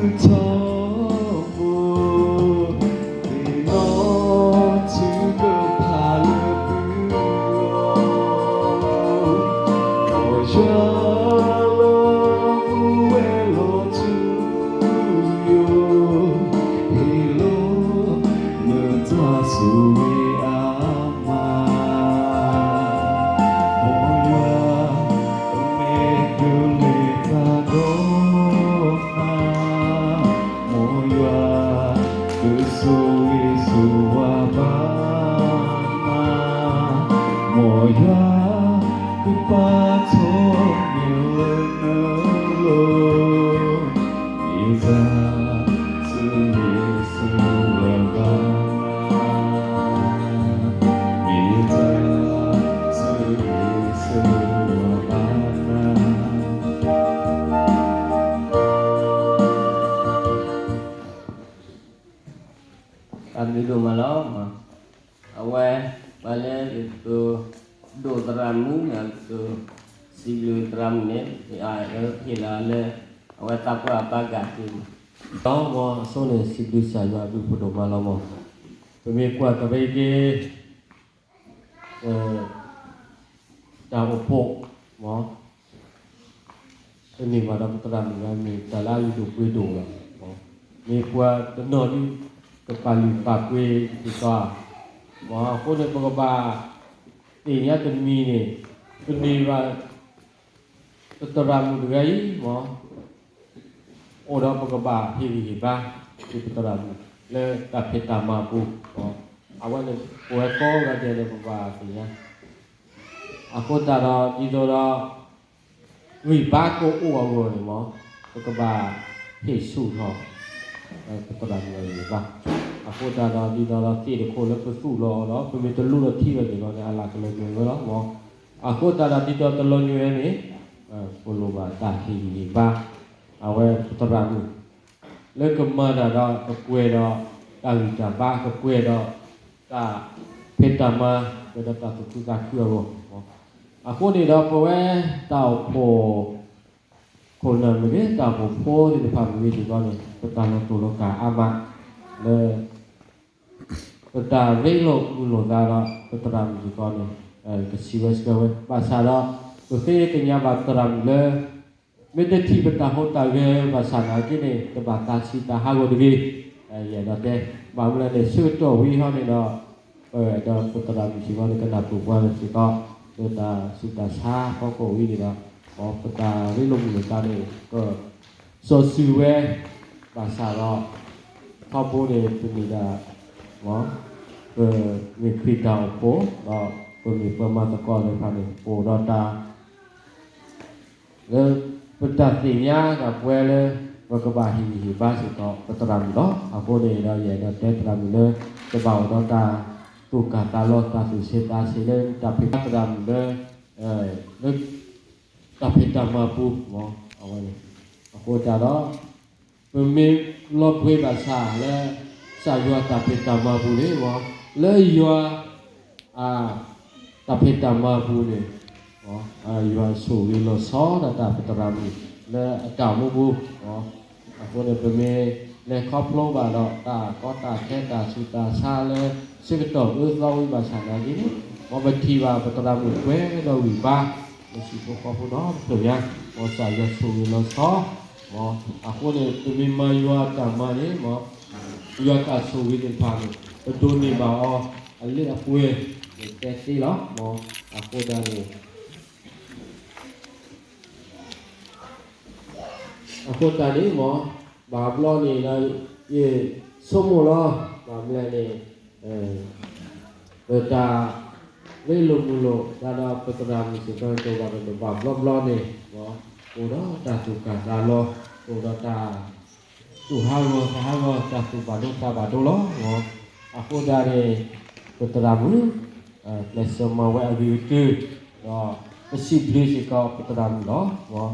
ထီဘိ, သ့ၣ်နီၣ်ထုကဖၣ်လၢသုဂီၢ်, မ်ယွၤအိၣ်ဝဲလီၤမူဝဲလီၤထူယိာ်ဟ့ၣ်လီၤနတၢ်ဆိၣ်ဂ့ၤအမၤ, မ်ယွၤ အမဲာ်ကလဲၤတၢ်ဒီးနၤ, မ်ယွၤ ကဆိၣ်ဂ့ၤဆိၣ်ဝါဘၣ်နၤ, မ်ယွၤ ကပာ်ထီၣ်မ့ၢ်လၢနလိၤ, မ့ၢ်တၢ်ဆိၣ်ဂ့ၤဆိၣ်ဝါဘၣ်နၤ, မ့ၢ်တၢ်ဆိၣ်ဂ့ၤဆိၣ်ဝါဘၣ်နၤ. တၢ်ဘျုးဒိၣ်မးလီၤ. အဝဲ ပှၤလၢယသိးဒိၣ်သရၣ်မုၣ် ယသိးစံးဘျုးသရၣ်မုၣ်န့ၣ် ယအၢၣ်လီၤဟ့ၣ်လီၤလၢ အဝဲသးပှၢ်အဘၣ်ကးက့ၤမး ဒီးမ်အစိန့ၣ် စံးဘျုးစၢ်ယွၤအဘျုးဖးဒိၣ်မးလီၤမး. ပမ့ၢ်ကွၢ်ကရ့က့ၤ တၢ်အိၣ်ဖှိၣ် မ် တန့ၢ်ဘၣ်ဒီးပသရၣ်မုၣ်လၢမ့ၢ်တၢ်လၢအလုၢ်ဒိၣ်ပှ့ၤဒိၣ်လီၤ. မ့ၢ်ပှၤတနီၤဒုး ကပာ်လုၢ်ပာ်ပှ့ၤဒ်သိး မ်အဃိန့ၣ် ပကဘၣ်သ့ၣ်ညါတမံၤန့ၣ် ပန့ၢ်ဘၣ် ပသရၣ်မုၣ်တဂၤအံၤ မ် အိၣ်ဒီးပကဘၣ်ဟ့ၣ်ဂံၢ်ဟ့ၣ်ဘါ က့ၤပသရၣ်မုၣ် လၢတၢ်ဖံးတၢ်မၤအပူၤ အဝဲန့ၣ် ပဝဲကိးဂၤဒဲးန့ၣ် ပဘၣ်သ့ၣ်ညါ အဃိသတးဒီး ဒ်သိးဒီး ဂံၢ်ဘါကအိၣ်အဂီၢ်န့ၣ် မ် ပကဘၣ်ဟ့ၣ်ဆူၣ်ထီၣ် ပသရၣ်မုၣ်အဂံၢ်အဘါ. အဃိသတးဒီး ဒ်သိးဒီးသ့ၣ်တခိၣ်လၢပသူၣ်လီၤအီၤဒီး ပမ့ၢ်တလူလီၤထံလီၤန့ၣ်လီၤန့ၣ် အလၤကလီၤညွဲဝဲလီၤ မ် အဃိသတးဒီး ဒ်သိးတလီၤညွဲန့ၣ် ပလိၣ်ဘၣ်တၢ်ဟ့ၣ်ဂံၢ်ဟ့ၣ်ဘါ အဝဲပသရၣ်မုၣ် လၢကမၤတၢ်ဒီးကပှဲၤဒီး တၢ်ဂံၢ်တၢ်ဘါ ကပှဲၤဒီး တၢ်ဖံးတၢ်မၤ ပှဲၤဒီးတၢ်သူၣ်ခုသးခုအဂီၢ် အဃိန့ၣ်ဒီး ပဝဲတၢ်အိၣ်ဖှိၣ် ခိၣ်နၢ်မ့ၢ်ဂ့ၤ တၢ်အိၣ်ဖှိၣ်ဖိသ့ၣ်တဖၣ်မ့ၢ်ဂ့ၤစ့ၢ်ကီးန့ၣ် ပတၢ်လီၤတိၢ်လီၤကၢ်အါမး လၢ ပတၢ်ရ့လိာ်မုာ်လိာ်သးဒီး ပသရၣ်မုၣ်စ့ၢ်ကီးန့ၣ် ကစံးဝဲစ့ၢ်ကီးဝဲ ဘၣ်ဆၣ်ဒီး ပဃ့ကညးဘၣ်သရၣ်မုၣ်လၢ မ့ၢ်တထံၣ်ပတၢ်ဟူးတၢ်ဂဲၤဘၣ်ဆၣ်နာ်က့န့ၣ် တဘၣ်သးဆံးသးဟးဂီၤတဂ့ၤ. ယအဲၣ်ဒိးတဲ ဘၣ်မနုၤလဲၣ်န့ၣ် ဆၢကတီၢ်ဝံၤဟီန့ၣ်ဒီး ပအဲၣ်ဒိးပသရၣ်မုၣ်စ့ၢ်ကီးန့ၣ် ကနၢ်ပၢၢ်ပှၤစ့ၢ်ကီး လၢတၢ်ဆူးတၢ်ဆါအဖီခိၣ်ဝံၤန့ၣ်ဒီး မ်ပတၢ်ရ့လိာ်မုာ်လိာ်သးန့ၣ် က စီၤစုၤဝဲ ဘၣ်ဆၣ်ဒီး ထီဘိန့ၣ် ပမ့ၢ်ဒၣ် ပမ့ၢ်ခရံာ်တၢ်အိၣ်ဖှိၣ် ဒီးပမ့ၢ်ပှၤမၤသကိးသ့ၣ်တဖၣ်န့ၣ် ပအိၣ်ဒီးတၢ် လၢပတၢ်သ့ၣ်ညါတၢ်ပဝဲလၢ ပကဘၣ်ဟ့ၣ်ဂံၢ်ဟ့ၣ်ဘါစ့ၢ်ကီး ပသရၣ်မုၣ်လီၤ. အဃိန့ၣ်ဒီး ယအဲၣ်ဒိးတဲသရၣ်မုၣ်လၢ ကဘၣ်အိၣ်ဒီးတၢ်သူၣ်ကၢ်သးလီၤ တၢ်သူၣ်ဆ့သးဆ့လၢတၢ်ဖံးတၢ်မၤသရၣ်မုၣ်လၢ လၢ တၢ်ဖံးတၢ်မၤပူၤ အဝဲန့ၣ် အဃိသတးဒီး ပမ့ၢ်လီၤပှ့ၤဘၣ်ဆၣ်လၢ ကစၢ်ယွၤတၢ်ဖံးတၢ်မၤပူၤန့ၣ် လၢယွၤ တၢ်ဖံးတၢ်မၤပူၤန့ၣ် ယွၤဆိၣ်ဂ့ၤလီၤဆီဒၣ်တၢ်ပသရၣ်မုၣ် လၢအတၢ်မူပူၤ အဃိန့ၣ် ပမ့ၢ်လဲၤခီဖျိဘၣ်ဒီး တၢ်ကီတၢ်ခဲတၢ်ဆူးတၢ်ဆါလၢ ဆၢကတီၢ်အၢသီဝံၤဘၣ်ဆၣ်နာ်က့န့ၣ် မ်ပထံၣ်ဘၣ်ပသရၣ်မုၣ်ပှဲၤဒီးဂံၢ်ဘါ လၢဟံၣ်ဖိဃီဖိဒီတဖျၢၣ်ညါ မ်ကစၢ်ယွၤဆိၣ်ဂ့ၤလီၤဆီ အဃိန့ၣ် ပမ့ၢ်မၤယွၤအတၢ်မၤန့ၣ် မ် ယွၤတၢ်ဆိၣ်ဂ့ၤသ့ၣ်တဖၣ်န့ၣ် ပဒိးန့ၢ်ဘၣ်အီၤ အလၢအပှဲၤ တဲသ့လီၤ မ် အဃိသတးန့ၣ် အဃိသတးန့ၣ် မ် ဘၣ်ဘျီန့ၣ်ဒီး ယဆိကမိၣ်လီၤ ဘၣ်မနုၤလဲၣ်န့ၣ် ပတၢ်ရ့လိာ်မုာ်လိာ်သးဒီး ပသရၣ်မုၣ်စ့ၢ်ကီး ကဘၣ်ဘျီဘျီန့ၣ် မ် အိၣ်ဒီးတၢ်သူၣ်ကၢ်သးလီၤ အိၣ်ဒီးတၢ် သူၣ်ဟးဂီၤသးဟးဂီၤ တၢ်သူၣ်ဘၣ်ဒိသးဘၣ်ဒိလီၤ မ် အဃိသတးန့ၣ် ပသရၣ်မုၣ် ကျဲးစၢးမၤဝဲအဂ့ၤကတၢၢ် ဒီးပစံးဘျုးစ့ၢ်ကီးပသရၣ်မုၣ်လီၤ မ်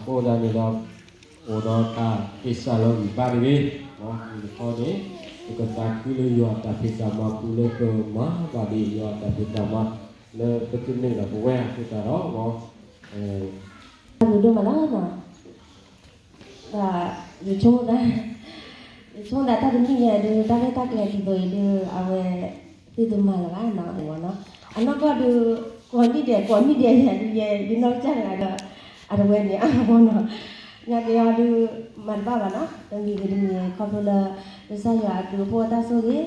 အဃိသတးန့ၣ်ဒီး အိၣ်ဒီးတၢ်က့ၤစၢ်လီၤဂံၢ်ဘါတဂ့ၤ မ် မုၢ်တခီန့ၣ် ပကသးခုလၢယွၤအတၢ်ဖံးတၢ်မၤပူၤလၢပမၤဘၣ်ဒံးယွၤအတၢ်ဖံးတၢ်မၤ လၢပသန့ၤဒီးပဝဲအဃိသတးဒီး မ် တၢ်ဘျုးဒိၣ်မးလီၤ တၢ် ယဆိကမိၣ်သး, ယဆိကမိၣ်သးတၢ်တနံၣ်ညါဒုး တၢ်ရဲၣ်တၢ်ကျဲၤဒ်သိးအံၤဒုး အဝဲ သုတမၤလၢၤဘၣ်နီၤ, အနီၢ်ကီၢ်ဒုး ကိးနံၣ်ဒဲး ကိးနံၣ်ဒဲးယၤဒုး ယဲ ယနီၢ်ကစၢ်တဂၤဒီး အတဝဲန့ၣ်အါမးနီၤ, ညါက့ၤအီၤဒုး မၤတဘၣ်ဘၣ်နီၤ, တမံၤဂ့ၤတမံၤဂ့ၤ ခီဖျိလၢ ကစၢ်ယွၤအဘျုးအဖှိၣ်အတၢ်ဆိၣ်ဂ့ၤ ဒီး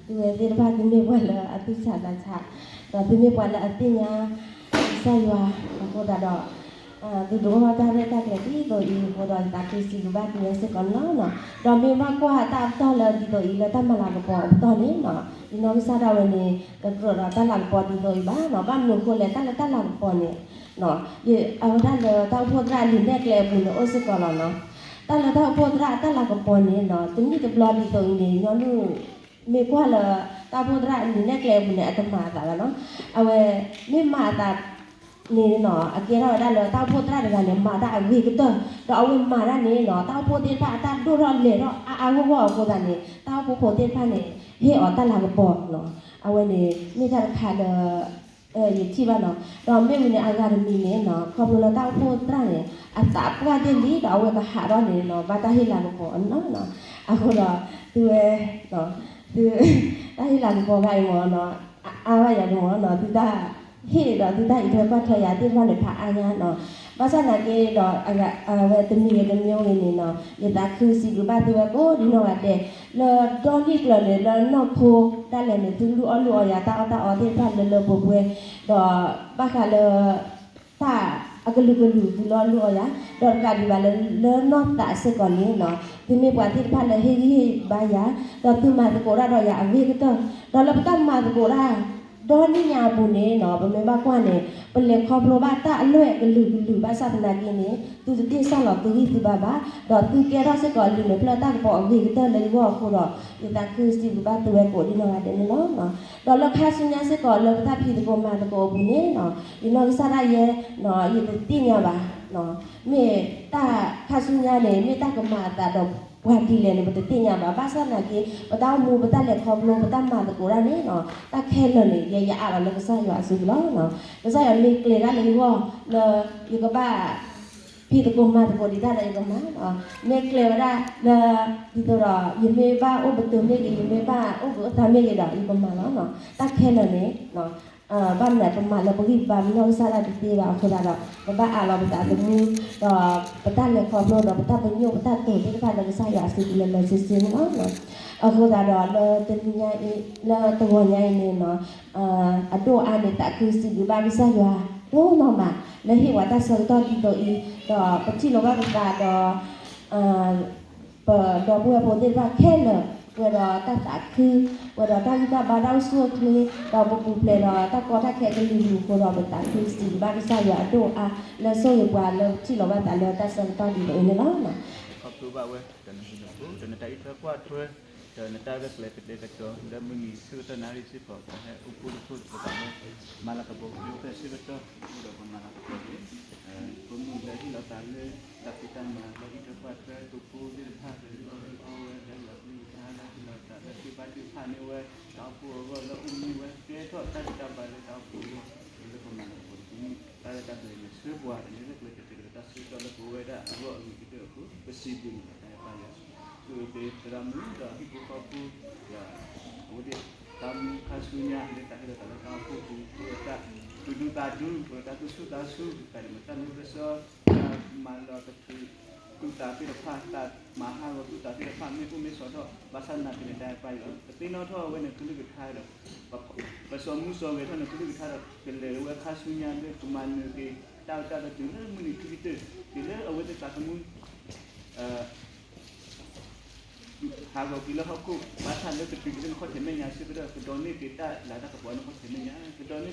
သုဝဲသ့ၣ်တဖၣ် သုမ့ၢ်ပှၤလၢအသူၣ်ဆးသးဆး, ဒီးသုမ့ၢ်ပှၤလၢအသ့ၣ်ညါ ကစၢ်ယွၤအဃိသတးဒီး သုတအိၣ်ထီၣ်တၢ်ရဲၣ်တၢ်ကျဲၤဒ်သိးအံၤအဃိဒီး ယသးခုစံးဘျုးဘၣ်သုဝဲစ့ၢ်ကီးန့ၣ်လီၤ. ဒီးမ့ၢ်ဘၣ်ကွၢ်တၢ်အပတီၢ်လၢဒ်သိးအံၤ လၢတၢ်မၤလၤကပီၤအပတီၢ်န့ၣ်နီၤ, ယနီၢ်ကစၢ်ဒၣ်ဝဲန့ၣ် တကြၢးဒီးတၢ်လၤကပီၤဒ်သိးအံၤဘၣ်နီၤ, ဘၣ်မနုၤအဃိလဲၣ် တၢ်လၢတၢ်လၤကပီၤန့ၣ် အဝဲဒၣ်လၢတၢ်အိၣ်ဖှိၣ်သရၣ်လံာ်နဲၣ်ကျဲအပူၤန့ၣ် အိၣ်စ့ၢ်ကီးလီၤနီၤ. တၢ်လၢတၢ်အိၣ်ဖှိၣ်သရၣ်အတၢ်လၤကပီၤန့ၣ်နီၤ, တနံၣ်တဘျီဒ်သိးအံၤန့ၣ် ညီနုၢ် မ့ၢ်ကွၢ်လၢ တၢ်အိၣ်ဖှိၣ်သရၣ်လံာ်နဲၣ်ကျဲအပူၤန့ၣ် အတမၤအသးဘၣ်နီၤ. အဝဲ မ့ၢ်မၤအသးန့ၣ်နီၤ, အကဲထီၣ်ဝဲဒၣ်လၢတၢ်အိၣ်ဖှိၣ်သရၣ်တဂၤန့ၣ် မၤတၢ်အဂ့ၤကတၢၢ်, ဒီးအဝဲမၤတၢ်န့ၣ်နီၤ, တၢ်အိၣ်ဖှိၣ်သ့ၣ်တဖၣ်အတၢ်ဒိၣ်ထီၣ်လဲၤထီၣ်အါအါဂီၢ်ဂီၢ်အဃိသတးန့ၣ် တၢ်အိၣ်ဖှိၣ်ဖိသ့ၣ်တဖၣ်န့ၣ် ဟ့ၣ်အီၤတၢ်လၤကပီၤနီၤ. အဝဲန့ၣ် မ့ၢ်တၢ်တခါလၢ ယထံၣ်ဘၣ်နီၤ, ဒီးမ့ၢ်ဝံၤန့ၣ် အဂၤတမံၤန့ၣ်နီၤ, ခီဖျိလၢတၢ်အိၣ်ဖှိၣ်သရၣ်န့ၣ် အသးပှၢ်သ့ၣ်လံ ဒီးအဝဲကဟးထီၣ်န့ၣ်နီၤ, ဘၣ်တၢ်ဟ့ၣ်လၤကပီၤအနီၤနီၤ. အဃိဒီး သုဝဲ သု တၢ်ဟ့ၣ်လၤကပီၤဂၤအံၤမ့ၢ်နီၤ, အါဘၣ်ယၤဒ်မ့ၢ်နီၤ, သုတၢ်ဟ့ၣ်ဒီးသုတၢ်အံးထွဲကွၢ်ထွဲယၤသ့ၣ်တဖၣ်န့ၣ် ဖးအါညါနီၤ. ဘၣ်ဆၣ်သနာ်က့ဒီး အဝဲတမံၤဂ့ၤတမံၤဂ့ၤန့ၣ်နီၤ, ယသးခုစံးဘျုးဘၣ်သုဝဲကိးဒ်နီၢ်ဂၤဒဲး လၢဒီနံၣ်ကျၢၤန့ၣ် လၢနီၢ်ခိဒၣ်လဲာ်န့ၣ် သုလုၢ်အီၣ်လုၢ်အီယၤတၢ်အီၣ်တၢ်အီသ့ၣ်တဖၣ်လၢလၢပှဲၤပှဲၤ, ဒီးဘၣ်ဃးလၢ တၢ်အကလုာ်ကလုာ်သုလၢအီၣ်လုၢ်အီယၤ, ဒီးတကးဒံးဘၣ်လၢ လၢနီၢ်သးစ့ၢ်ကီးန့ၣ်နီၤ, သုမ့ၢ်ပှၤသ့ၣ်တဖၣ်လၢဟ့ၣ်ဂံၢ်ဟ့ၣ်ဘါယၤ, ဒီးသုမၤသကိးတၢ်ဒီးယၤအဂ့ၤကတၢၢ်, ဒီးလၢပတၢ်မၤသကိးတၢ် ဒီနံၣ်ညါအပူၤန့ၣ်နီၤ, ပမ့ၢ်ဘၣ်ကွၢ်န့ၣ် ပလဲၤခီဖျိဘၣ်တၢ်အလွဲၢ်ကလုာ်ကလုာ် ဘၣ်ဆၣ်သနာ်က့န့ၣ် သုတတ့ၢ်ဆၣ်လီၤသုဂံၢ်သုဘါဘၣ်, ဒီးသုကဲထီၣ်စ့ၢ်ကီးလံာ်မဲာ်ဖျၢၣ်တၢ်ကပီၤအဂ့ၤကတၢၢ်လၢယဂီၢ်အဃိဒီး ယသးခုစံးဘျုးဘၣ်သုဝဲကိးဒ်နီၢ်ဂၤဒဲးန့ၣ်လီၤ. ဒီးလၢခါဆူညါစ့ၢ်ကီးလၢပတၢ်ဖံးသကိးမၤသကိးအပူၤန့ၣ်နီၤ, ယနီၢ်ကစၢ်ဒၣ်ယဲ ယတသ့ၣ်ညါဘၣ်, မ့ၢ်တၢ်ခါဆူညါန့ၣ် မ့ၢ်တၢ်ကမၤအသးဒီးပှၤဒ်လဲၣ်န့ၣ် ပတသ့ၣ်ညါဘၣ်. ဘၣ်ဆၣ်သနာ်က့ ပတၢ်အိၣ်မူ ပတၢ်လဲၤခီဖျိ ပတၢ်မၤသကိးတၢ်န့ၣ်နီၤ, တၢ်ခဲလၢာ်န့ၣ် ယဲယအးလီၤလၢကစၢ်ယွၤအစုပူၤလီၤ. ကစၢ်ယွၤမ့ၢ်ကျဲၤတၢ်လၢယဂီၢ် လၢယကဘၣ် ဖံးသကိးမၤသကိးဒံးတၢ်ဒီးယကမၤ, မ့ၢ်ကျဲၤဝဲဒၣ်လၢ ဒ်သိးဒီး ယမ့ၢ်ဘၣ်အိၣ်ပတုာ်မ့ၢ်ဂ့ၤ ယမ့ၢ်ဘၣ်အိၣ်ကအိၣ်သးမ့ၢ်ဂ့ၤဒီး ယကမၤလီၤ. တၢ်ခဲလၢာ်န့ၣ် ဘၣ်မနုၤ ပမၤလၢပဂံၢ်ပဘါပနီၢ်ကစၢ်ဒၣ်တသ့ဘၣ်အဃိသတးဒီး ပဘၣ်အးလီၤပသးသမူ ဒီးပတၢ်လဲၤခီဖျိဒီးပတၢ်ပညိၣ်ပတၢ်တိာ်သ့ၣ်တဖၣ်လၢကစၢ်ယွၤအစုပူၤလၢလၢဆ့ဆ့န့ၣ်လီၤ. အဃိသတးဒီး လၢတနံၤညါအံၤ လၢတဂီၤညါအံၤန့ၣ်နီၤ အဒိၣ်အါန့ၣ် သးခုစံးဘျုးဘၣ်ကစၢ်ယွၤဒိၣ်နီၢ်မး လၢဟ့ၣ်ဝဲတၢ်ဆၢကတီၢ်ဒ်သိးအံၤ ဒီးပထံၣ်လိာ်ဘၣ်ပသးဒီး ပဒီပုၢ်ဝဲၢ်ဖိသ့ၣ်တဖၣ်ခဲလၢာ် ပှဲၤဒီးတၢ်သးခု ပှဲၤဒီးတၢ်ဂံၢ်တၢ်ဘါတၢ်အိၣ်ဆူၣ်အိၣ်ချ့ ဒီးပပူၤဖျဲးဒီးတၢ်ကီတၢ်ခဲကလုာ်ကလုာ်အဃိဒီး ပသးခုစံးဘျုးဘၣ်ကစၢ်ယွၤအဒိၣ်အါ လၢဆိၣ်ဂ့ၤပှၤလၢပထံၣ်လိာ်ဘၣ်သးလၢတၢ်ဆၢကတီၢ်ဒ်သိးအံၤန့ၣ်လီၤ. ခီဖျိဘၣ်ဝဲ တနံၤနံၤဖိ ဒီးနတၢ်အံးထွဲကွၢ်ထွဲ ဒီးနတၢ်ရဲၣ်ကျဲၤကတဲာ်ကတီၤလၢမုၢ်နံၤဆၢကတီၢ်နၣ်ရံၣ်စ့ၢ်ကီး ပှၤဟဲအိၣ်ဖှိၣ်တဖှိၣ်သကိးလၢ မၤလၤကပီၤက့ၤအိၣ်ဖျဲၣ်ဆၢကတီၢ် အိၣ်ဒီးပမၤလၤကပီၤက့ၤ ပမုၢ်လၢဟ့ၣ်လီၤသးလၢ တၢ်ဖံးတၢ်မၤလၢဟံၣ်ထွဲကွၢ်ထွဲ တိာ်ဖိသ့ၣ်တဖၣ် လၢအီၣ်ဝဲ လၢအီၣ်ဝဲ လၢဟ့ၣ်လီၤသးလၢသ့ၣ်ဘၣ်ဒုးဖးန့ၢ်ဝဲ တၢ်အိၣ်ဖှိၣ်အဂီၢ်လၢအိၣ်မူဝဲ ကဲထီၣ်တၢ်ဒုးတၢ်ဘၣ်လၢတၢ်အိၣ်ဖှိၣ်အဂီၢ် လၢပမၤလၤကပီၤတမုၢ် တၢ်ရဲၣ်တၢ်ကျဲၤန့ၣ် ဆၢပှၤတန့ၢ်လၢကျဲၤကတဲာ်ကတီၤတၢ်ဆၢကတီၢ်လၢပဝဲဒၣ်အဂီၢ်အဂ့ၤကတၢၢ်အဃိ ပစံးဘျုးနၤတၢ်အဲၣ်ပၢ်ယွၤ သုးအုးသရၣ်မုၣ်ဒီးဟံၣ်ဖိဃီဖိ ဒီးအဝဲသ့ၣ် တၢ်မူခါဆူညါ လၢတၢ်ဟ့ၣ်လီၤသးလၢတၢ်အိၣ်ဖှိၣ်ပူၤ ပဝဲတၢ်သူၣ်ဒူသးဒူ ပဝဲတၢ်သူၣ်ဆူၣ်သးဆူ တၢ်ဒ်မ့ၢ်တၢ်မ့ၢ်ကစီ တၢ်မၤလီၤကထုး သူၣ်သးသ့ၣ်တဖၣ် တၢ်မၤဟးဂီၤသူၣ်သးသ့ၣ်တဖၣ် မ့ၢ်အိၣ်မ့ၢ်ဆိးထီၣ် ဘၣ်ဆၣ်သနာ်က့န့ၣ် တၢ်အဲၣ်ပၢ်ယွၤ ပသ့ၣ်နီၣ်ထီၣ်ဝဲန့ၣ်ကလုၢ်ကထါဒီး ပစိာ်မူစိာ်ဂဲၤထီၣ်န့ၣ်ကလုၢ်ကထါဒီး ကလဲၤဝဲခါဆူညါလၢကမၤနၢၤက့ၤ တၢ်အုးတၢ်လီၤတုၤလၢမုၢ်နံၤခံကတၢၢ် တုၤလၢအဝဲသ့ၣ်သးသမူ ဟးဂီၤက့ၤလၢဟီၣ်ခိၣ် ဘၣ်ဆၣ်လၢတတုၤက့ၤလၢနခီၣ်ထံးမဲာ်ညါအဆၢကတီၢ် ကဒိးန့ၢ်က့ၤတၢ်လၤတၢ်ကပီၤလၢနခီၣ်ထံးမဲာ်ညါ ကဒိးန့ၢ်